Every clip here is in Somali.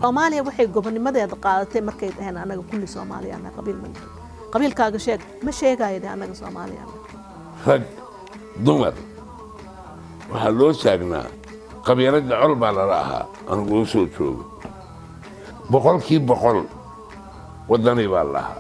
Soomaaliya waxay gobonimadeeda qaadatay markay dhaheen anaga kulli Soomaaliya, qabiil ma lihin. Qabiilkaaga sheeg, ma sheegayo dheh, anaga Soomaaliya. Rag dumar waxaa loo taagnaa qabiiladda, col baa lala ahaa. Anugu u soo joogo 100% waddani baa la ahaa.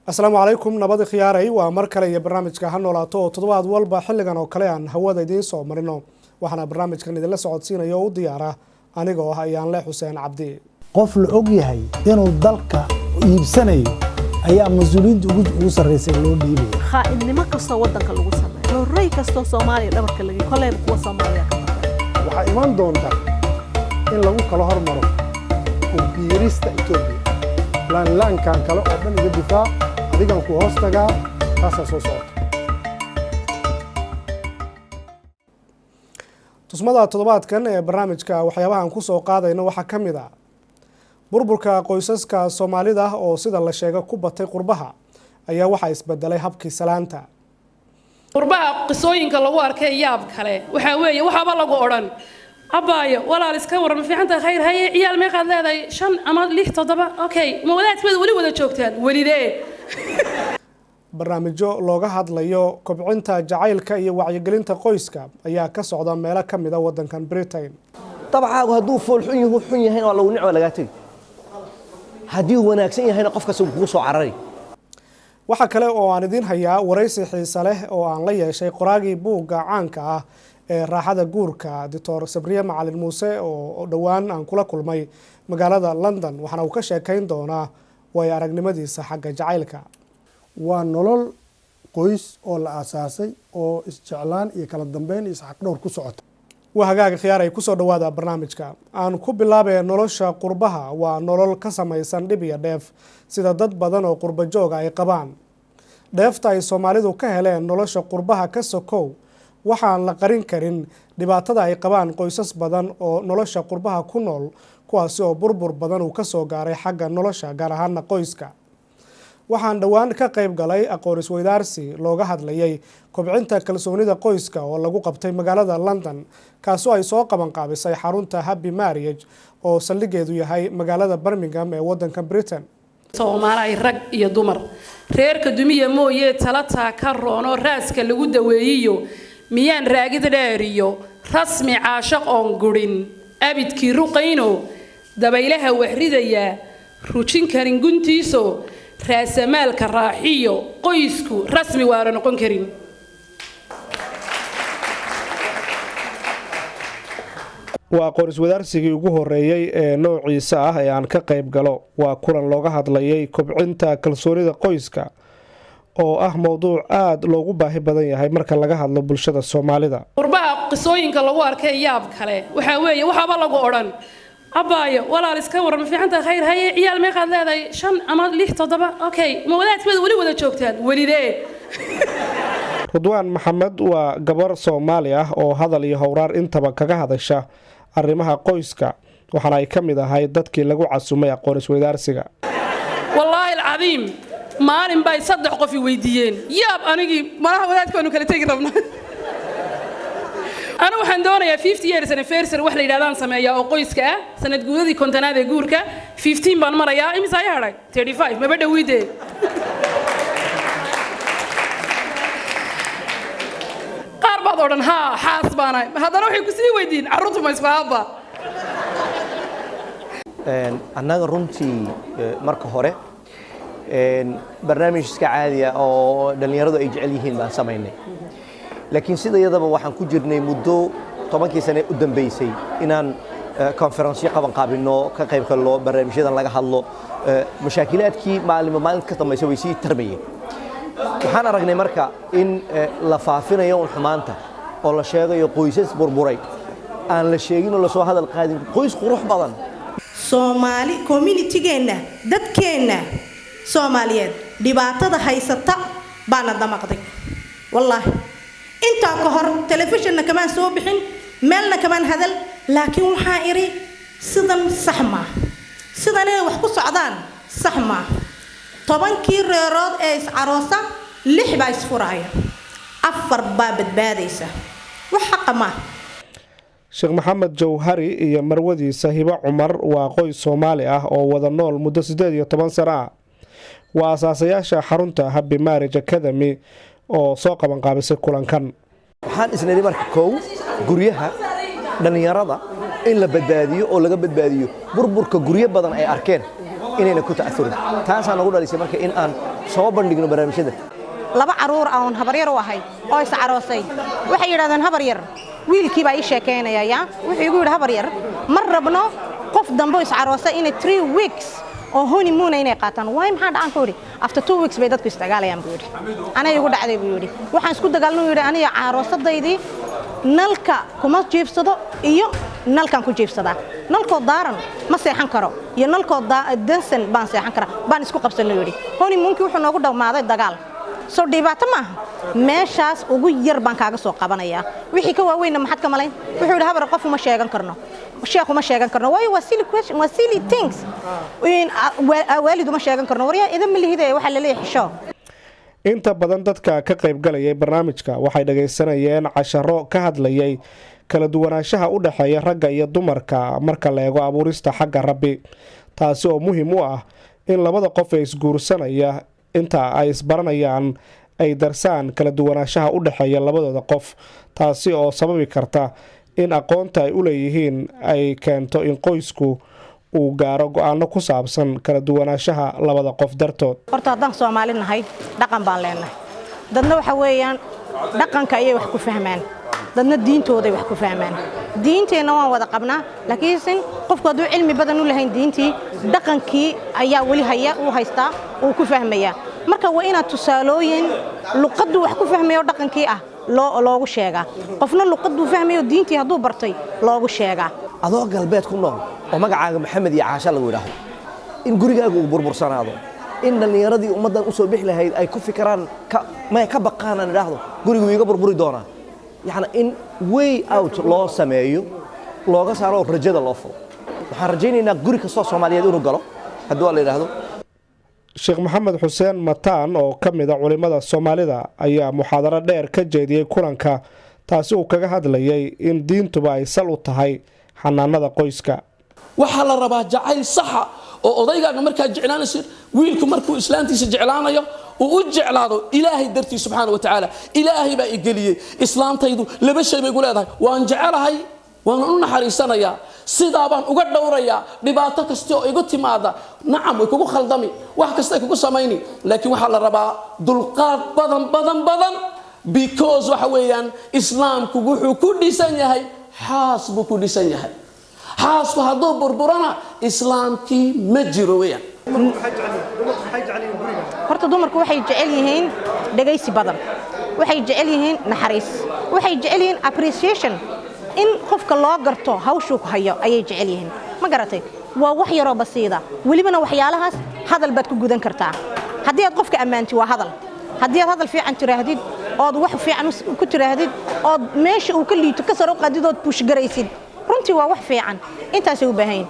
Asalaamu calaykum, nabadi khiyaaray, waa mar kale iyo barnaamijka Ha Noolaato oo toddobaad walba xilligan oo kale aan hawada idiin soo marino. Waxaana barnaamijkan idinla socodsiinaya oo u diyaara anigoo ah Ayaanle Xuseen Cabdi. Qof la og yahay inuu dalka iibsanayo ayaa mas-uuliyiinta ugu sarreysay loo dhiibaya. Khaa'imnimo kastoo waddanka lagu sameeyo, horey kastoo Soomaaliya dhabarka laga koleyba kuwa Soomaaliya ka dambeeya. Waxaa iman doonta in lagu kala hormaro ku biirista Etoobiya, laanlaankan kale oo dhan iga difaac, adigan ku hoos tagaa, taasaa soo socota. Tusmada toddobaadkan ee barnaamijka waxyaabahan kusoo qaadayno waxaa ka mid ah burburka qoysaska Soomaalida oo sida la sheega ku batay qurbaha ayaa waxaa isbedelay habkii salaanta. Qurbaha qisooyinka lagu arkay yaab kale waxaa weeye, waxaaba lagu odhan: "Abbaayo, walaal, iska waran? Ma fiican tahay? Khayr. Haye, ciyaal meeqaad leedahay? Shan ama lix, toddoba? Okay, ma wadaadkeeda weli wada joogtaan? Welidee?" Barnaamijyo looga hadlayo kobcinta jacaylka iyo wacyigelinta qoyska ayaa ka socda meelo ka mid a waddankan Britain. Dabcaagu hadduu fool xun yahu xun yahayna waa lagu nic, waa lagaa tegi. Haddii uu wanaagsan yahayna qof kasta wuu kugu soo carari. Waxaa kale oo aan idiin hayaa waraysi xiise leh oo aan la yeeshay qoraagii buugga caanka ah ee Raaxada Guurka, Doctor Sabriye Macalin Muuse, oo dhowaan aan kula kulmay magaalada London. Waxaana uu ka sheekayn doonaa waayo aragnimadiisa xagga jacaylka. Waa nolol qoys oo la aasaasay oo isjeclaan iyo kala dambeyn iyo isxaqdhowr ku socota. Waa hagaaga, khiyaar ay kusoo dhawaada barnaamijka. Aan ku bilaabaya nolosha qurbaha waa nolol ka samaysan dhib iyo dheef, sida dad badan oo qurba jooga ay qabaan. Dheefta ay Soomaalidu ka heleen nolosha qurbaha ka sokow, waxaan la qarin karin dhibaatada ay qabaan qoysas badan oo nolosha qurbaha ku nool, kuwaasi oo burbur badan uu kasoo gaaray xagga nolosha, gaar ahaana qoyska. Waxaan dhowaan ka qayb galay aqoon isweydaarsi looga hadlayay kobcinta kalsoonida qoyska oo lagu qabtay magaalada London, kaasoo ay soo qaban qaabisay xarunta Happy Marriage oo saldhigeedu yahay magaalada Birmingham ee wadanka Britain. Soomaalay, rag iyo dumar, reerka dumiya mooyee talataa ka roono raaska lagu daweeyiyo miyaan raagid dheer iyo rasmi caashaq oon gurin abidkii ruqayno dabaylaha waxridaya rujin karin guntiiso raasamaalka raaxiyo qoysku rasmi waara noqon karin. Waa aqoon iswadaarsigii ugu horeeyey ee noociisa ah ee aan ka qayb galo. Waa kulan looga hadlayay kobcinta kalsoonida qoyska oo ah mowduuc aada loogu baahi badan yahay marka laga hadlo bulshada Soomaalida. Qurbaha qisooyinka lagu arkay yaab kale waxaa weeye, waxaaba lagu odhan: "Abbaayo, walaal, iska waran? Ma fiican tahay? Khayr. Haye, ciyaal meeqaad leedahay? Shan ama lix, toddoba? Okay, ma wadaadkeeda weli wada joogtaan? Welidee?" Rudwaan Maxamed waa gabar Soomaali ah oo hadal iyo howraar intaba kaga hadasha arrimaha qoyska, waxaana ay ka mid ahay dadkii lagu casumay aqoon isweydaarsiga. Wallaahi alcadiim, maalin bay saddex qof i weydiiyeen yaab anigii malaha wadaadkaanu kala tegi rabna. Anigu waxaan doonayaa 50 years anniversary wax la yidhahdaan sameeyaa oo qoyska ah, sanad guudadii 50aad ee guurka. 15 baan marayaa, imisa ayaa hadhay? 35 maba dhowidee. Qaar baad odhan: "Haa, xaas baanahay." Haddana waxay kusii weydiin: "Carruurtu ma isku aabba?" Annaga runtii marka hore barnaamij iska caadiya oo dhallinyaradu ay jecel yihiin baan samaynay, laakiin sida iyadaba waxaan ku jirnay muddo 10kii sane u dambeysay inaan konferensyo qaban qaabino, ka qayb galno barnaamijyadan, laga hadlo mashaakilaadkii. Maalinba maalinta ka dambaysa way sii tarmayeen. Waxaan aragnay marka in la faafinayo un xumaanta oo la sheegayo qoysas burburay, aan la sheegin oo lasoo hadal qaadin qoys qurux badan. Soomaali communitygeenna, dadkeenna Soomaaliyeed, dhibaatada haysata baana damaqday. Wallaahi, intaa ka hor telefishinna kamaan soo bixin, meelna kamaan hadal, laakiin waxaa idhi sidan sax maa, sidan inay wax ku socdaan sax maa. 10kii reerood ee iscaroosa 6 baa isfuraya, 4 baa badbaadaysa. Wax xaqa maaha. Sheekh Maxamed Jawhari iyo marwadiisa Hibo Cumar waa qoys Soomaali ah oo wada nool muddo 18 sano ah. Waa asaasayaasha xarunta Happy Marriage Academy oo soo qabanqaabisay kulankan. Waxaan isnidhi marka kow guryaha dhallinyarada in la badbaadiyo oo laga badbaadiyo burburka guryo badan ay arkeen inayna ku ta'afurin. Taasaa nagu dhalisay marka in aan soo bandhigno barnaamijyada. 2 caruur aan habaryar u ahay oo is aroosay waxay yiraahdeen habaryar, wiilkii baa ii sheekeynaya, yaa wuxuu igu yiri habaryar mar rabno qof dambe is aroosay inay 3 weeks oo honeymoon inay qaataan. Waay maxaa dhacaan ku yiri after 2 weeks bay dadku isdagaalayaan buu yiri. Anay igu dhacday buu yiri. Waxaan isku dagaalnay yiri aniga aroosadaydii nalka kuma jiifsado iyo nalkan ku jiifsada, nalkoo daaran ma seexan karo iyo nalkoo dansan baan seexan karaa baan isku qabsanay yiri. Honeymoonki wuxuu noogu dhamaaday dagaal. Soo dhibaato maaha, meeshaas ugu yar baan kaaga soo qabanayaa. Wixii ka waaweynna maxaad ka malayn? Wuxuu yidhi habar qof uma sheegan karno, sheekh uma sheegan karno, waayo waa silly question, waa silly things. In waalid uma sheegan karno, waryaa idan ma lihide waxaa la leeyahay xisho. Inta badan dadka ka qaybgalayay barnaamijka waxay dhagaysanayeen casharo ka hadlayay kala duwanaanshaha u dhexeeya ragga iyo dumarka marka la eego abuurista xagga Rabbi, taasi oo muhiim u ah in labada qof ee isguursanaya inta ay isbaranayaan ay darsaan kala duwanaanshaha u dhexeeya labadooda qof, taasi oo sababi karta in aqoonta ay u leeyihiin ay keento in qoysku uu gaaro go'aano ku saabsan kala duwanaanshaha labada qof dartood. Horta haddaan Soomaali nahay dhaqan baan leenahay. Dadna waxa weeyaan dhaqanka ayay wax ku fahmaan, dadna diintooday wax ku fahmaan. Diinteenna waan wada qabnaa, laakiin qofku hadduu cilmi badan u lahayn diintii, dhaqankii ayaa weli haya, uu haystaa, uu ku fahmayaa. Marka waa inaad tusaalooyin luqaddu wax ku fahmayo dhaqankii ah loogu sheegaa. Qofna luqaddu fahmayo diintii hadduu bartay loogu sheegaa. Adoo galbeed ku nool oo magacaaga Maxamed iyo Caasha lagu yidhaahdo, in gurigaaga uu burbursanaado, in dhallinyaradii ummaddan u soo bixi lahayd ay ku fikiraan may ka baqaan aan idhaahdo gurigu iga burburi doonaa, yacni in way out loo sameeyo, looga saaro rajada loo furo. Waxaan rajaynaynaa guri kastoo Soomaaliyeed inuu galo haddii waa la yidhaahdo. Sheekh Maxamed Xuseen Mataan oo ka mid a culimada Soomaalida ayaa muxaadaro dheer ka jeediyey kulanka, taasi uu kaga hadlayay in diintuba ay sal u tahay xanaanada qoyska. Waxaa la rabaa jacayl saxa oo odaygaaga markaad jeclaanaysid, wiilku markuu islaantiisa jeclaanayo uu u jeclaado Ilaahay dartii subxaana wa tacaala. Ilaahay baa i geliyey islaantaydu laba shay bay igu leedahay, waan jecelahay, waan u naxariisanayaa, sidaa baan uga dhowrayaa dhibaato kasta oo igu timaada. Nacam, way kugu khaldami, wax kasta ay kugu samayni, laakiin waxaa la rabaa dulqaad badan badan badan, because waxa weeyaan islaamku wuxuu ku dhisan yahay xaas buu ku dhisan yahay. Xaasku hadduu burburana islaamkii ma jiro weeyaan. Horta dumarku waxay jecel yihiin dhagaysi badan, waxay jecel yihiin naxariis, waxay jecel yihiin appreciation, in qofka loo garto hawshuu ku hayo ayay jecel yihiin. Ma garatay? Waa wax yaroo basiida, welibana waxyaalahaas hadal baad ku gudan kartaa. Haddii aad qofka ammaanti waa hadal, haddii aad hadal fiican tiraahdid ood wax fiican ku tiraahdid ood meesha uu ka liito ka sare u qaadid ood pushgaraysid, runtii waa wax fiican. Intaasay u baahan yihiin.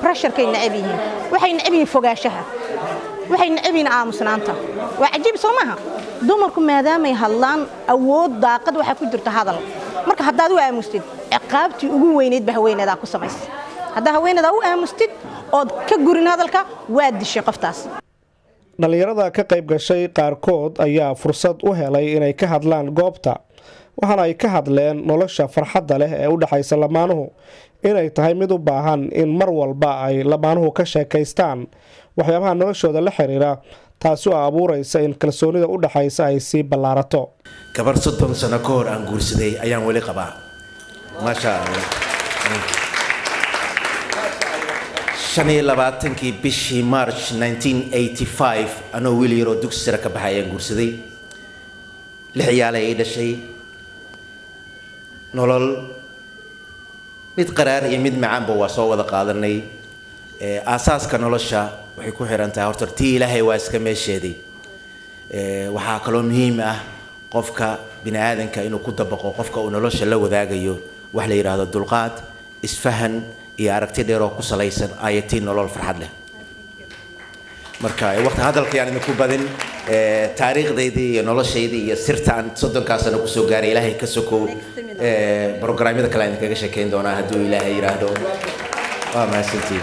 Pressurekay necab yihiin, waxay necab yihiin fogaashaha, waxay necab yihiin aamusnaanta. Waa cajiib soo maaha? Dumarku maadaamay hadlaan awood daaqad waxaa ku jirta hadal. Marka haddaad u aamustid ciqaabtii ugu weynayd ba haweeneydaa ku samaysa. Haddaa haweeneydaa u aamustid ood ka gurin hadalka, waa dishay qoftaas. Dhallinyarada ka qayb gashay qaarkood ayaa fursad u helay inay ka hadlaan goobta, waxaana ay ka hadleen nolosha farxadda leh ee u dhexaysa lamaanuhu inay tahay mid u baahan in mar walba ay lamaanuhu ka sheekaystaan waxyaabaha noloshooda la xiriira, taasi oo abuuraysa in kalsoonida u dhexaysa ay sii ballaarato. Gabar 30 sano ka hor aan guursaday ayaan weli qabaa, maasha Allah. 25kii bishii March 1985 anoo wiil yaroo dugsi sare ka baxay ayaan guursaday. 6 ciyaalay ii dhashay. Nolol mid qaraar iyo mid macaanba waa soo wada qaadanay. Aasaaska nolosha waxay ku xiran tahay horta tii Ilaahay waa iska meesheedii. Waxaa kaloo muhiim ah qofka bini aadanka inuu ku dabaqo qofka uu nolosha la wadaagayo wax la yidhaahdo dulqaad, isfahan iyo aragti dheer oo ku salaysan ayatii nolol farxad leh. Marka waqti hadalka yaan idinku badin. Taariikhdaydii iyo noloshaydii iyo sirta aan 30-kaa sano kusoo gaaray, Ilaahay ka sokow, programyada kale aan idinkaga sheekeyn doonaa hadduu Ilaahay yidhaahdo. Waa mahadsantihiin.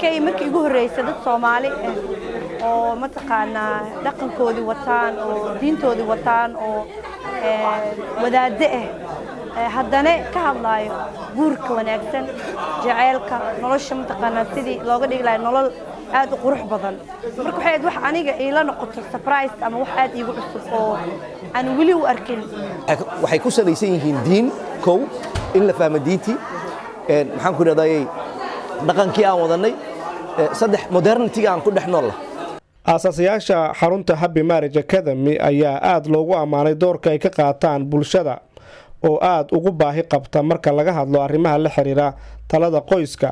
Kay markii ugu horreysay dad Soomaali ah oo mataqaanaa dhaqankoodii wataan oo diintoodii wataan oo wadaadde ah, haddana ka hadlaayo guurka wanaagsan, jaceylka, nolosha, mataqaanaa sidii looga dhigi lahay nolol aad u qurux badan. Marka waxay ahayd wax aniga iila noqoto surprise ama wax aad iigu cusub oo aan weli u arkin. Waxay ku salaysan yihiin diin, kow in la fahmo diintii, maxaan ku idhahdayey, dhaqankii aan wadanay, saddex, modernity aan ku dhex nool. Aasaasayaasha xarunta Happy Marriage Academy ayaa aada loogu ammaanay doorka ay ka qaataan bulshada oo aada ugu baahi qabta marka laga hadlo arrimaha la xiriira talada qoyska.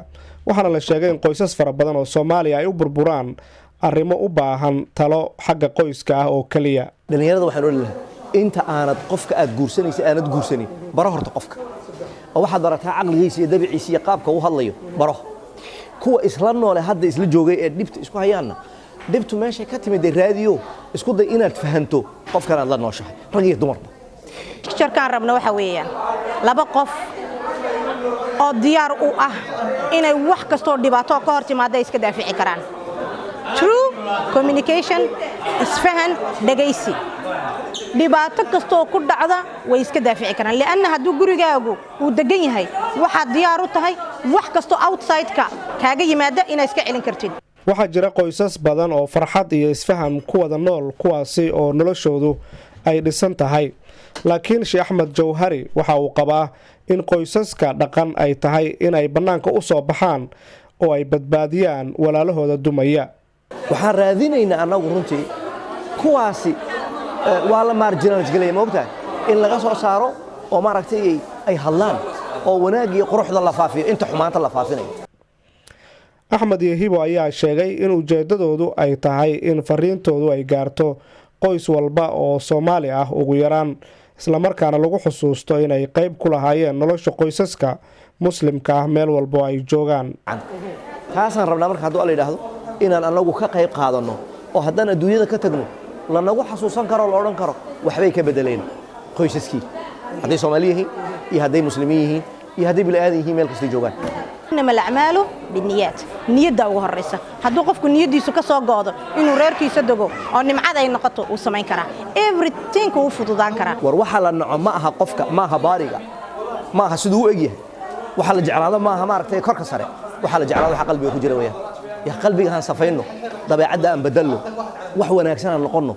Waxaana la sheegay in qoysas fara badan oo Soomaaliya ay u burburaan arrimo u baahan talo xagga qoyska ah oo keliya. Dhallinyarada waxaan odhan lahaa, inta aanad qofka aad guursanaysa aanad guursanin, baro horta qofka, oo waxaad barataa caqligiisa iyo dabiciisa iyo qaabka uu hadlayo. Baro kuwa isla noole hadda isla joogay ee dhibta isku hayaanna, dhibtu meeshay ka timid dee raadiyo, isku day inaad fahanto qofkan aad la nooshahay, rag iyo dumarba. Picturekaan rabna waxa weeyaan laba qof oo diyaar u ah inay wax kastoo dhibaato ka hor timaada iska daafici karaan true communication, isfahan, dhegaysi. Dhibaato kastoo ku dhacda way iska daafici karaan, lianna hadduu gurigaagu uu degan yahay, waxaad diyaar u tahay wax kastoo outside-ka kaaga yimaada inaad iska celin kartid. Waxaa jira qoysas badan oo farxad iyo isfaham ku wada nool, kuwaasi oo noloshoodu ay dhisan tahay. Laakiin Sheekh Axmed Jawhari waxa uu qabaa in qoysaska dhaqan ay tahay inay bannaanka u soo baxaan oo ay badbaadiyaan walaalahooda dumaya. Waxaan raadinaynaa annagu runtii kuwaasi waa la marginalize gelaya, ma ogtahay, in laga soo saaro oo maaragtay ay hadlaan oo wanaag iyo quruxda la faafiyo inta xumaanta la faafinayo. Axmed iyo Hibo ayaa sheegay in ujeedadoodu ay tahay in fariintoodu ay gaarto qoys walba oo Soomaali ah ugu yaraan, islamarkaana lagu xusuusto inay qayb ku lahaayeen nolosha qoysaska Muslimka ah meel walbo ay joogaan. Taasaan rabnaa marka, hadduu Alla yidhaahdo, inaan annagu ka qayb qaadanno oo haddaan adduunyada ka tagno lanagu xasuusan karo, la odhan karo waxbay ka bedeleen qoysaskii, hadday Soomaali yihiin iyo hadday Muslimiin yihiin iyo hadday bini'aadan yihiin meel kastay joogaan. إنما الأعمال بالنيات. Niyadda ugu horeysa. Hadduu qofku niyadiisu ka soo go'do inuu reerkiisa dego oo nimcada ay noqoto, uu samayn karaa everything, uu fududaan karaa. War waxa la naco ma aha qofka, ma aha baariga, ma aha siduu u egyahay. Waxa la jeclaado ma aha maaragtay korka sare. Waxa la jeclaado waxa qalbiga ku jira weeyaan. Ya qalbiga aan safayno, dabeecadda aan bedelno, wax wanaagsan aan noqonno.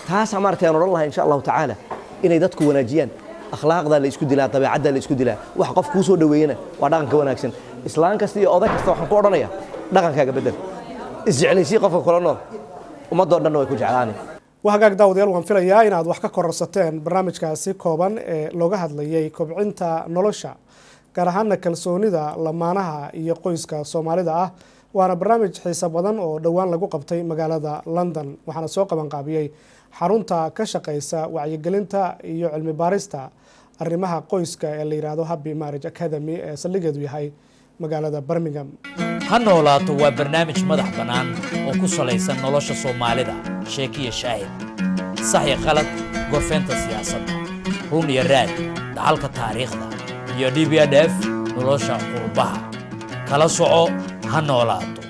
Taasaa maaragtay aan odhan lahaa, insha Allahu tacaala, inay dadku wanaajiyaan akhlaaqda. La isku dilaa dabeecadda, la isku dilaa wax qof kuu soo dhaweeyana waa dhaqanka wanaagsan. Islaan kasta iyo oday kasta waxaan ku odhanayaa, dhaqankaaga bedel, isjeclaysii qofka kula nool, ummadoo dhanna way ku jeclaani. Waa hagaag, daawadayaal, waan filayaa inaad wax ka kororsateen barnaamijkaasi kooban ee looga hadlayay kobcinta nolosha, gaar ahaana kalsoonida lamaanaha iyo qoyska Soomaalida ah. Waana barnaamij xiiso badan oo dhowaan lagu qabtay magaalada London, waxaana soo qabanqaabiyey xarunta ka shaqeysa wacyigelinta iyo cilmi baarista arrimaha qoyska ee la yidhaahdo Happy Marriage Academy ee saldhigeedu yahay magaalada Birmingham. Ha noolaato waa barnaamij madax bannaan oo ku salaysan nolosha Soomaalida, sheekiyo shaahid, sax iyo qalad, gorfeynta siyaasadda, run iyo raad, dhaxalka taariikhda iyo dhib iyo dheef nolosha qurbaha. Kala soco Ha noolaato.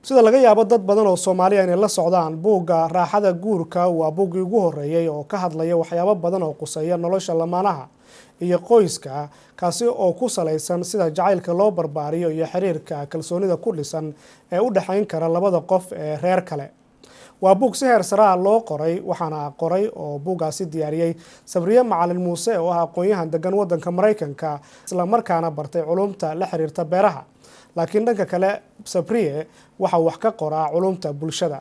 Sida laga yaabo dad badan oo Soomaaliya inay la socdaan, buugga Raaxada Guurka waa buuggii ugu horreeyey oo ka hadlaya waxyaabo badan oo quseeya nolosha lamaanaha iyo qoyska, kaasi oo ku salaysan sida jacaylka loo barbaariyo iyo xiriirka kalsoonida ku dhisan ee u dhexayn kara labada qof ee reer kale. Waa buug si heer sare ah loo qoray, waxaana qoray oo buuggaasi diyaariyey Sabriye Macalin Muuse oo ah aqoon-yahan degan wadanka Maraykanka, islamarkaana bartay culumta la xiriirta beeraha. Laakiin dhanka kale Sabriye waxa uu wax ka qoraa culumta bulshada.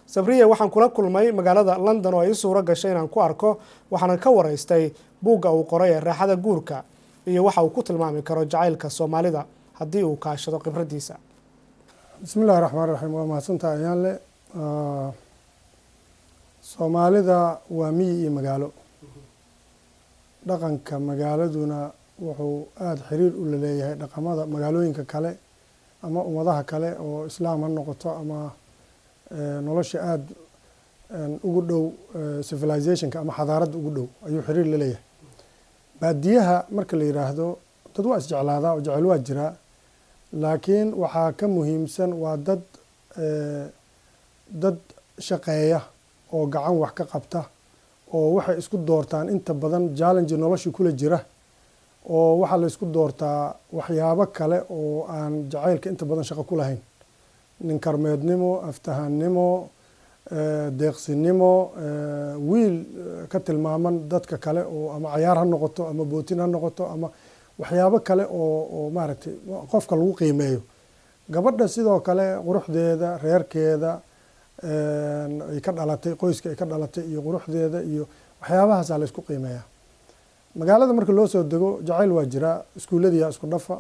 Sabriye waxaan kula kulmay magaalada London oo ay i suuro gashay inaan ku arko, waxaana ka waraystay buugga uu qoray ee Raaxada Guurka iyo waxa uu ku tilmaami karo jacaylka Soomaalida haddii uu kaashado khibradiisa. Bismi illahi raxmaan raxiim. Waa mahadsantaha, Ayaanle. Soomaalida waa miyi iyo magaalo. Dhaqanka magaaladuna wuxuu aada xiriir u laleeyahay dhaqamada magaalooyinka kale ama ummadaha kale, oo Islaam ha noqoto ama Nolosha aada ugu dhow civilizationka ama xadaaradda ugu dhow ayuu xiriir la leeyahay. Baadiyaha marka la yiraahdo, dad waa isjeclaadaa oo jecel waa jiraa, laakiin waxaa ka muhiimsan waa dad shaqeeya oo gacan wax ka qabta, oo waxay isku doortaan inta badan challenge nolosha kula jira, oo waxaa la isku doortaa waxyaabo kale oo aan jacaylka inta badan shaqo ku lahayn: nin karmeednimo, aftahannimo, deeqsinimo, wiil ka tilmaaman dadka kale, oo ama cayaar ha noqoto ama bootin ha noqoto ama waxyaabo kale oo maaragtay qofka lagu qiimeeyo. Gabadha sidoo kale quruxdeeda, reerkeeda ay ka dhalatay, qoyska ay ka dhalatay iyo quruxdeeda iyo waxyaabahaasaa la isku qiimeeyaa. Magaalada marka loo soo dego, jacayl waa jiraa, iskuulladiyaa isku dhafa,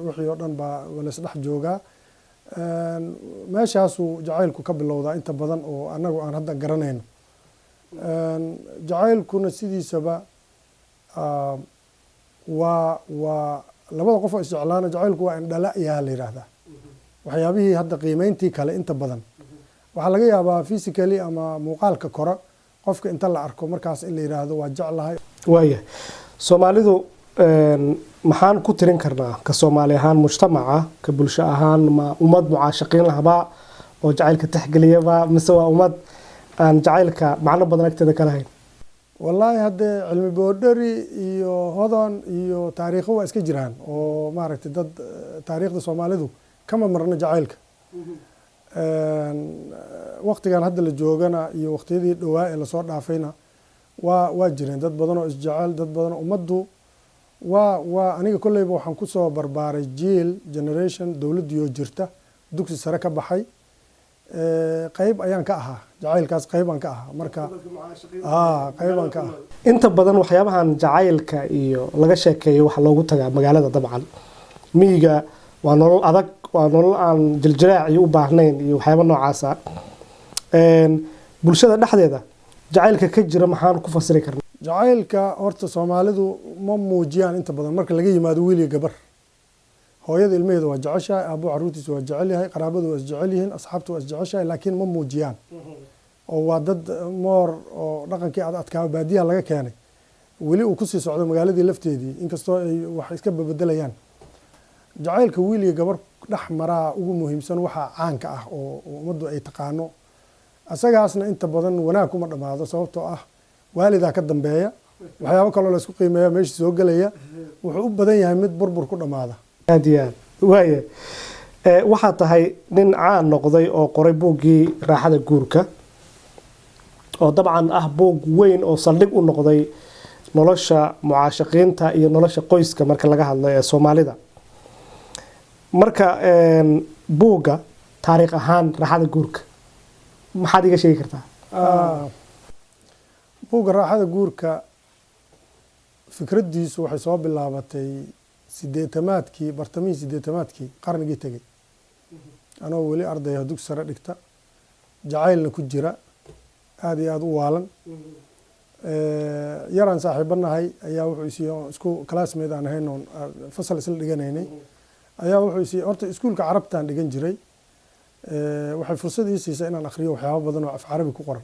wixii oo dhan baa la isdhex joogaa. Meeshaasuu jacaylku ka bilowdaa inta badan oo annagu aan hadda garanayno. Jacaylkuna sidiisaba waa labada qof oo isjeclaana. Jacaylku waa indhala yaa la yidhaahdaa. Waxyaabihii hadda qiimeyntii kale inta badan waxaa laga yaabaa physically ama muuqaalka kora qofka inta la arko markaas in la yidhaahdo waa jeclahay. Waaya, Soomaalidu maxaan ku tirin karnaa ka Soomaali ahaan, mujtamaca ka bulsho ahaan? Ma ummad mucaashaqiin lahbaa oo jacaylka tixgeliyaba, mise waa ummad aan jacaylka macno badan agteeda ka lahayn? Wallaahi, haddee cilmi boodheri iyo Hodon iyo taariikho waa iska jiraan oo maaragtay dad taariikhda Soomaalidu kama marno jacaylka. Waqtigan hadda la joogana iyo waqtiyadii dhowaa ee lasoo dhaafayna waa jireen dad badan oo isjecel, dad badan oo ummaddu waa aniga kolleyba waxaan kusoo barbaaray jiil, generation dowladdiiyoo jirta, dugsi sare ka baxay. Qayb ayaan ka ahaa jacaylkaas, qaybaan ka ahaa marka, qaybaan ka ahaa. Inta badan waxyaabahan jacaylka iyo laga sheekeeyo waxaa loogu tagaa magaalada. Dabcan miyiga waa nolol adag, waa nolol aan jiljilaac iyo u baahnayn iyo waxyaaba noocaasa. Bulshada dhexdeeda jacaylka ka jira maxaan ku fasiri karnaa? Jacaylka horta Soomaalidu ma muujiyaan inta badan, marka laga yimaado wiil iyo gabar. Hooyada ilmaheeda waa jeceshahay, aabbuhu carruurtiisa waa jecel yahay, qaraabadu waa isjecel yihiin, asxaabtu waa isjeceshahay, laakiin ma muujiyaan oo waa dad moor oo dhaqankii ad adkaa baadiyaha laga keenay weli uu kusii socdo magaaladii lafteedii, inkastoo ay wax iska bebedelayaan. Jacaylka wiil iyo gabar dhex maraa ugu muhiimsan, waxaa caanka ah oo ummaddu ay taqaano. Isagaasna inta badan wanaag kuma dhammaado, sababtoo ah waalidaa ka dambeeya, waxyaabo kaloo la isku qiimeeya meesha soo gelaya. Wuxuu u badan yahay mid burbur ku dhammaada. Aad iyo aad. Waaya, waxaa tahay nin caan noqday oo qoray buuggii Raaxada Guurka, oo dabcan ah buug weyn oo saldhig u noqday nolosha mucaashaqiinta iyo nolosha qoyska marka laga hadlo ee Soomaalida. Marka buugga taariikh ahaan Raaxada Guurka maxaad iga sheegi kartaa? Buugga Raaxada Guurka fikraddiisu waxay soo bilaabatay 80-aadkii, bartamihii 80-aadkii qarnigii tegey, anoo weli ardaya, dugsi sare dhigta, jacaylna ku jira, aada iyo aada u waalan. Yaraan saaxiibanahay ayaa wuxuu isiiye, isku classmate aan ahayn oon fasal isla dhiganaynay, ayaa wuxuu isiiyey. Horta iskuulka Carabtaan dhigan jiray, waxay fursad ii siisay inaan akhriyo waxyaabo badan oo af Carabi ku qoran.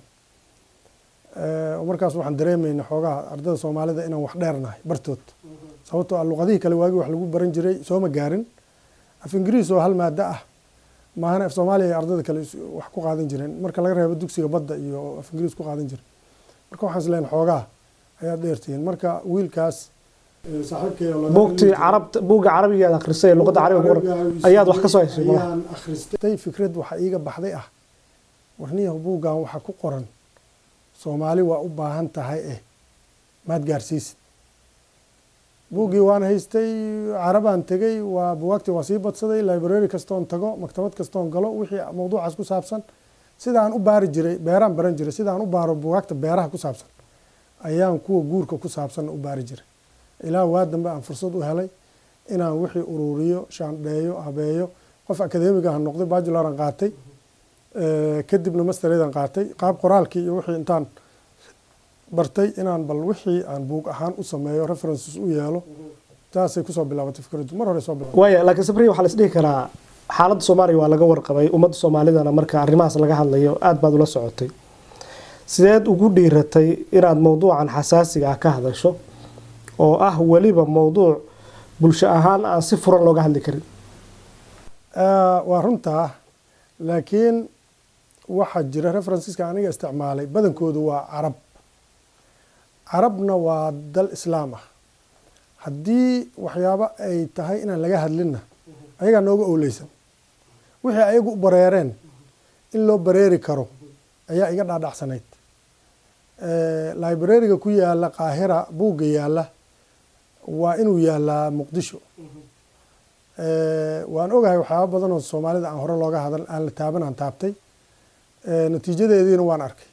Markaas waxaan dareemaynay xoogaha ardada Soomaalida inaan wax dheernahay bartood, sababtoo ah luqadihii kale waagii wax lagu baran jiray sooma gaarin. Af Ingiriis oo hal maado ah maahana, af Soomaaliya ay ardada kale wax ku qaadan jireen, marka laga reebo dugsiga badda iyo af Ingiriis ku qaadan jiray. Marka waxaan isleeyahay xoogaha ayaad dheertihiin. Marka wiilkaas saaxiibkay oo Buugtii Carabta, buugga Carabiga aad akhrisay ee luqadda Carabiga ku qoran ayaad wax ka soo heshay malaha? Ayaan akhristay. Fikrad waxaa iiga baxday ah, warniyahu, buuggan waxaa ku qoran Soomaali waa u baahan tahay, maad gaarsiisid? Buuggii waan haystay, Carabaan tegey, waa bugaagtii waa sii badsaday. Library kastoon tago, maktabad kastoon galo, wixii mawduucaas ku saabsan sidaan u baari jiray, beeraan baran jiray, sidaan u baaro bugaagta beeraha ku saabsan ayaan kuwa guurka ku saabsan u baari jiray, ilaa waa dambe aan fursad u helay inaan wixii ururiyo, shaandheeyo, habeeyo. Qof academic ah noqday, bacheloran qaatay, kadibna mastereedan qaatay. Qaab qoraalkii iyo wixii intaan bartay inaan bal wixii aan buug ahaan u sameeyo, references u yeelo. Taasay kusoo bilaabatay fikraddu, mar hore soo bilaabatay. Waaya, laakiin Sabri, waxaa la is dhihi karaa Xaaladda Soomaaliya waa laga warqabay, ummadda Soomaalidana marka arrimahaas laga hadlayo aada baad ula socotay. Sideed ugu dhiiratay inaad mowduucan xasaasiga ah ka hadasho, oo ah weliba mowduuc bulsho ahaan aan si furan looga hadli karin? Waa runtaa, laakiin waxaa jira referenceska aniga isticmaalay badankoodu waa Carab. Carabna waa dal Islaam ah. Haddii waxyaabo ay tahay inaan laga hadlinna, ayagaa nooga owleysan. Wixii ayagu u bareereen in loo bareeri karo ayaa iga dhaadhacsanayd. Library-ga ku yaala Qaahira buugga yaala waa inuu yaalaa Muqdisho. Waan ogahay waxyaaba badan oo Soomaalida aan hore looga hadal, aan la taaban, aan taabtay. Natiijadeediina waan arkay.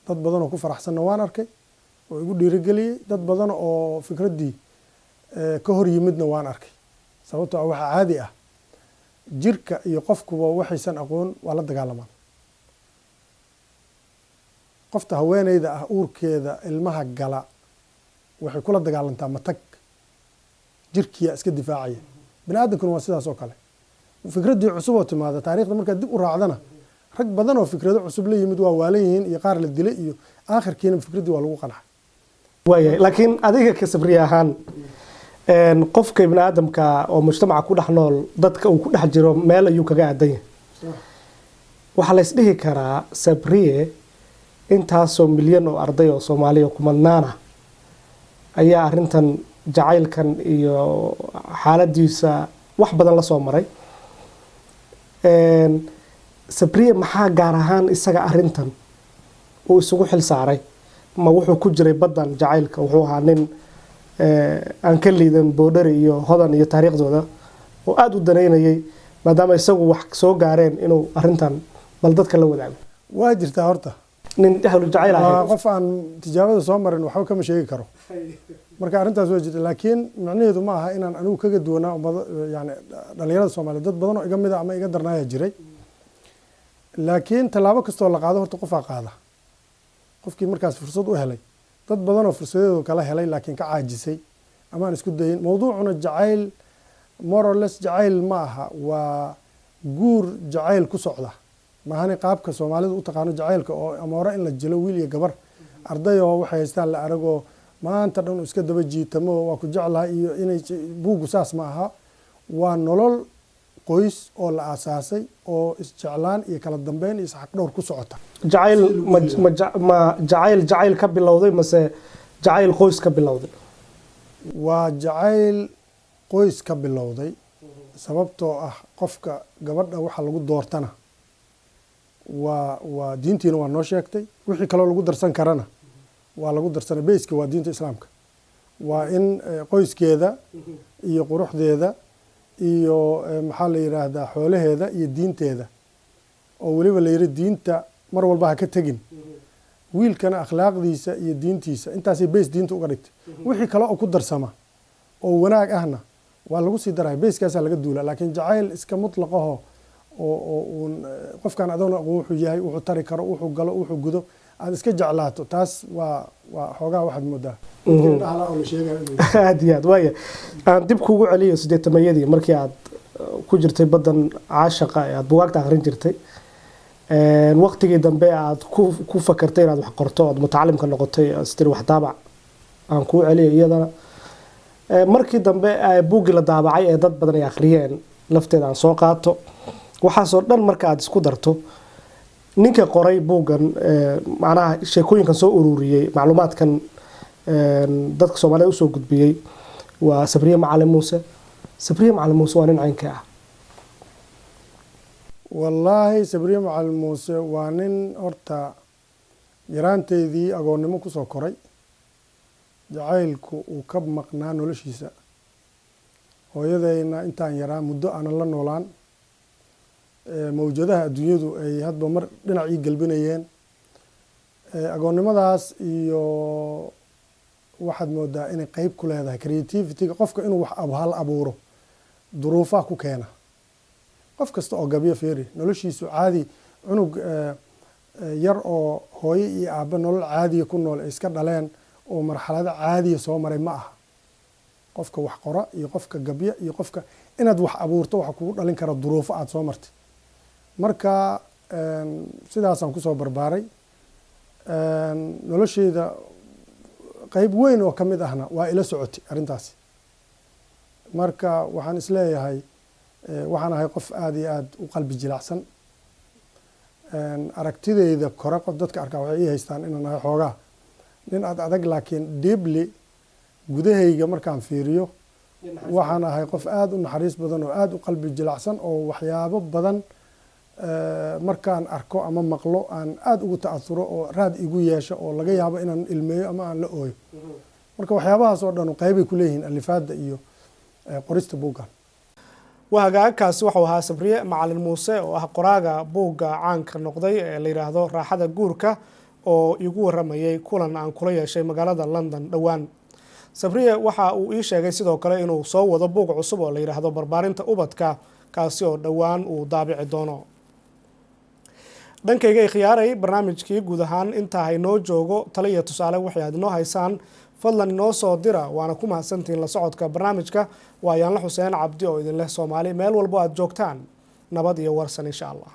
Dad badan oo ku faraxsanna waan arkay oo igu dhiirigeliyey, dad badan oo fikraddii ka hor yimidna waan arkay, sababtoo ah waxaa caadi ah jirka iyo qofkuba waxaysan aqoon waa la dagaalamaan. Qofta haweeneyda ah uurkeeda ilmaha gala waxay kula dagaalantaa matag, jirkiyaa iska difaacaya. Bini aadamkuna waa sidaas oo kale. Fikraddii cusub oo timaada taariikhda markaad dib u raacdana, rag badan oo fikrado cusub la yimid waa waalan yihiin iyo qaar la dilay iyo aakhirkiina fikraddii waa lagu qancay. Waayahay, laakiin adiga ka Sabriye ahaan, qofka ibni aadamka oo mujtamaca ku dhex nool, dadka uu ku dhex jiro meel ayuu kaga aadan yahay. Waxaa la isdhihi karaa Sabriye intaasoo milyan oo arday oo Soomaaliya kumadnaana ayaa arrintan jacaylkan iyo xaaladiisa wax badan la soo maray. Sabriye maxaa gaar ahaan isaga arrintan uu isugu xil saaray? Ma wuxuu ku jiray baddan jacaylka? Wuxuu ahaa nin aan ka liidan Boodhari iyo Hodan iyo taariikhdooda oo aada u danaynayay, maadaama isagu wax soo gaareen, inuu arrintan bal dadka la wadaago? Waa jirtaa horta. Nin ahlu jacayl waa ahayd. Qof aan tijaabada soo marin waxba kama sheegi karo. Marka arrintaas waa jirta, laakiin micnaheedu ma aha inaan anigu kaga duwanaa ummado, yani dhalinyarada Soomaaliyeed. Dad badan oo iga mid a ama iga darnaaya jiray, laakiin tallaabo kastoo la qaado horta qofaa qaada, qofkii markaas fursad u helay. Dad badan oo fursadeedu kala helay laakiin ka caajisay ama aan isku dayin. Mawduucuna jacayl more or less jacayl ma aha, waa guur jacayl ku socda. Maahane qaabka Soomaalidu u taqaano jacaylka oo ama hore in la jilo wiil iyo gabar arday oo waxay haystaan la aragoo maanta dhan uu iska daba jiitamo, waa ku jeclahay iyo inay buuggu saas ma aha. Waa nolol qoys oo la aasaasay oo isjeclaan iyo kala dambeyn iyo isxaq dhowr ku socota. Jacayl ma jacayl jacayl ka bilowday mase jacayl qoys ka bilowday? Waa jacayl qoys ka bilowday, sababtoo ah qofka gabadha waxa lagu doortana waa diintiina waa noo sheegtay. Wixii kaloo lagu darsan karana waa lagu darsanay. Base-ka waa diinta Islaamka. Waa in qoyskeeda iyo quruxdeeda iyo maxaa la yiraahdaa, xoolaheeda iyo diinteeda, oo weliba la yiri diinta mar walba ha ka tegin. Wiilkana akhlaaqdiisa iyo diintiisa, intaasay base diinta uga dhigtay. Wixii kale oo ku darsama oo wanaag ahna waa lagu sii daraya, base-kaasaa laga duula. Laakiin jacayl iska mutlaqaho oo uun qofkan adoona aqoon wuxuu yahay, wuxuu tari karo, wuxuu galo, wuxuu gudo, aada iska jeclaato, taas waa xoogaa waxaad moodaa indhaha oo la sheegayo inuu Aad iyo aad. Waaya, aan dib kugu celiyo 80-mayadii markii aad ku jirtay baddan caashaqa ee aad bugaagta akhrin jirtay. Waqtigii dambe aad ku fakartay inaad wax qorto, aad mutacalimka noqotay, aad istiri wax daabac, aan kuu celiyo iyadana. Markii dambe buuggii la daabacay ee dad badan ay akhriyeen lafteeda aan soo qaato. Waxaasoo dhan marka aad isku darto, ninka qoray buuggan, macnaha sheekooyinkan soo ururiyey, macluumaadkan dadka Soomaalida usoo gudbiyey, waa Sabriye Macalin Muuse. Sabriye Macalin Muuse waa nin caynka ah? Wallaahi, Sabriye Macalin Muuse waa nin horta yaraanteydii agoonnimo kusoo koray, jacaylku uu ka maqnaa noloshiisa. Hooyadayna intaan yaraa muddo aanan la noolaan, mawjadaha adduunyadu ay hadba mar dhinac ii gelbinayeen. Agoonnimadaas iyo waxaad moodaa inay qeyb ku leedahay creativity-ga qofka inuu wax hal abuuro. Duruufaha ku keena qof kasta oo gabyo feeri noloshiisu caadi, cunug yar oo hooyo iyo aabba nolol caadiya ku nool ay iska dhaleen oo marxalado caadiya soo maray ma aha qofka wax qora iyo qofka gabya iyo qofka Inaad wax abuurto waxa kugu dhalin kara duruufo aada soo martay. Marka sidaasaan kusoo barbaaray. Nolosheyda qeyb weyn oo ka mid ahna waa ila socotay arrintaasi. Marka waxaan isleeyahay waxaan ahay qof aada iyo aada u qalbi jilacsan. Aragtideyda kore qof dadka arkaa waxay ii haystaan inaan ahay xoogaa nin ad adag, laakiin deeply gudahayga markaan fiiriyo waxaan ahay qof aada u naxariis badan oo aada u qalbi jilacsan, oo waxyaabo badan markaan arko ama maqlo aan aada ugu ta'asuro oo raad igu yeesho oo laga yaabo inaan ilmeeyo ama aan la ooyo. Marka waxyaabahaas oo dhan qeybay ku leeyihiin alifaadda iyo qorista buuggan. Waa hagaagkaasi. Waxau ahaa Sabriye Macalin Muuse oo ah qoraaga buugga caanka noqday ee la yidhaahdo Raaxada Guurka, oo igu waramayay kulan aan kula yeeshay magaalada London dhowaan. Sabriye waxa uu ii sheegay sidoo kale inuu soo wado buug cusub oo la yidhaahdo Barbaarinta Ubadka, kaasi oo dhowaan uu daabici doono. Dhankayga ikhyaaray, barnaamijkii guud ahaan intaa haynoo joogo. Talo iyo tusaale waxay aad inoo haysaan fadlan inoo soo dira, waana ku mahadsantihiin la socodka barnaamijka. Waa Yaanla Xuseen Cabdi oo idin leh, Soomaali meel walbo aad joogtaan, nabad iyo warsan, insha Allah.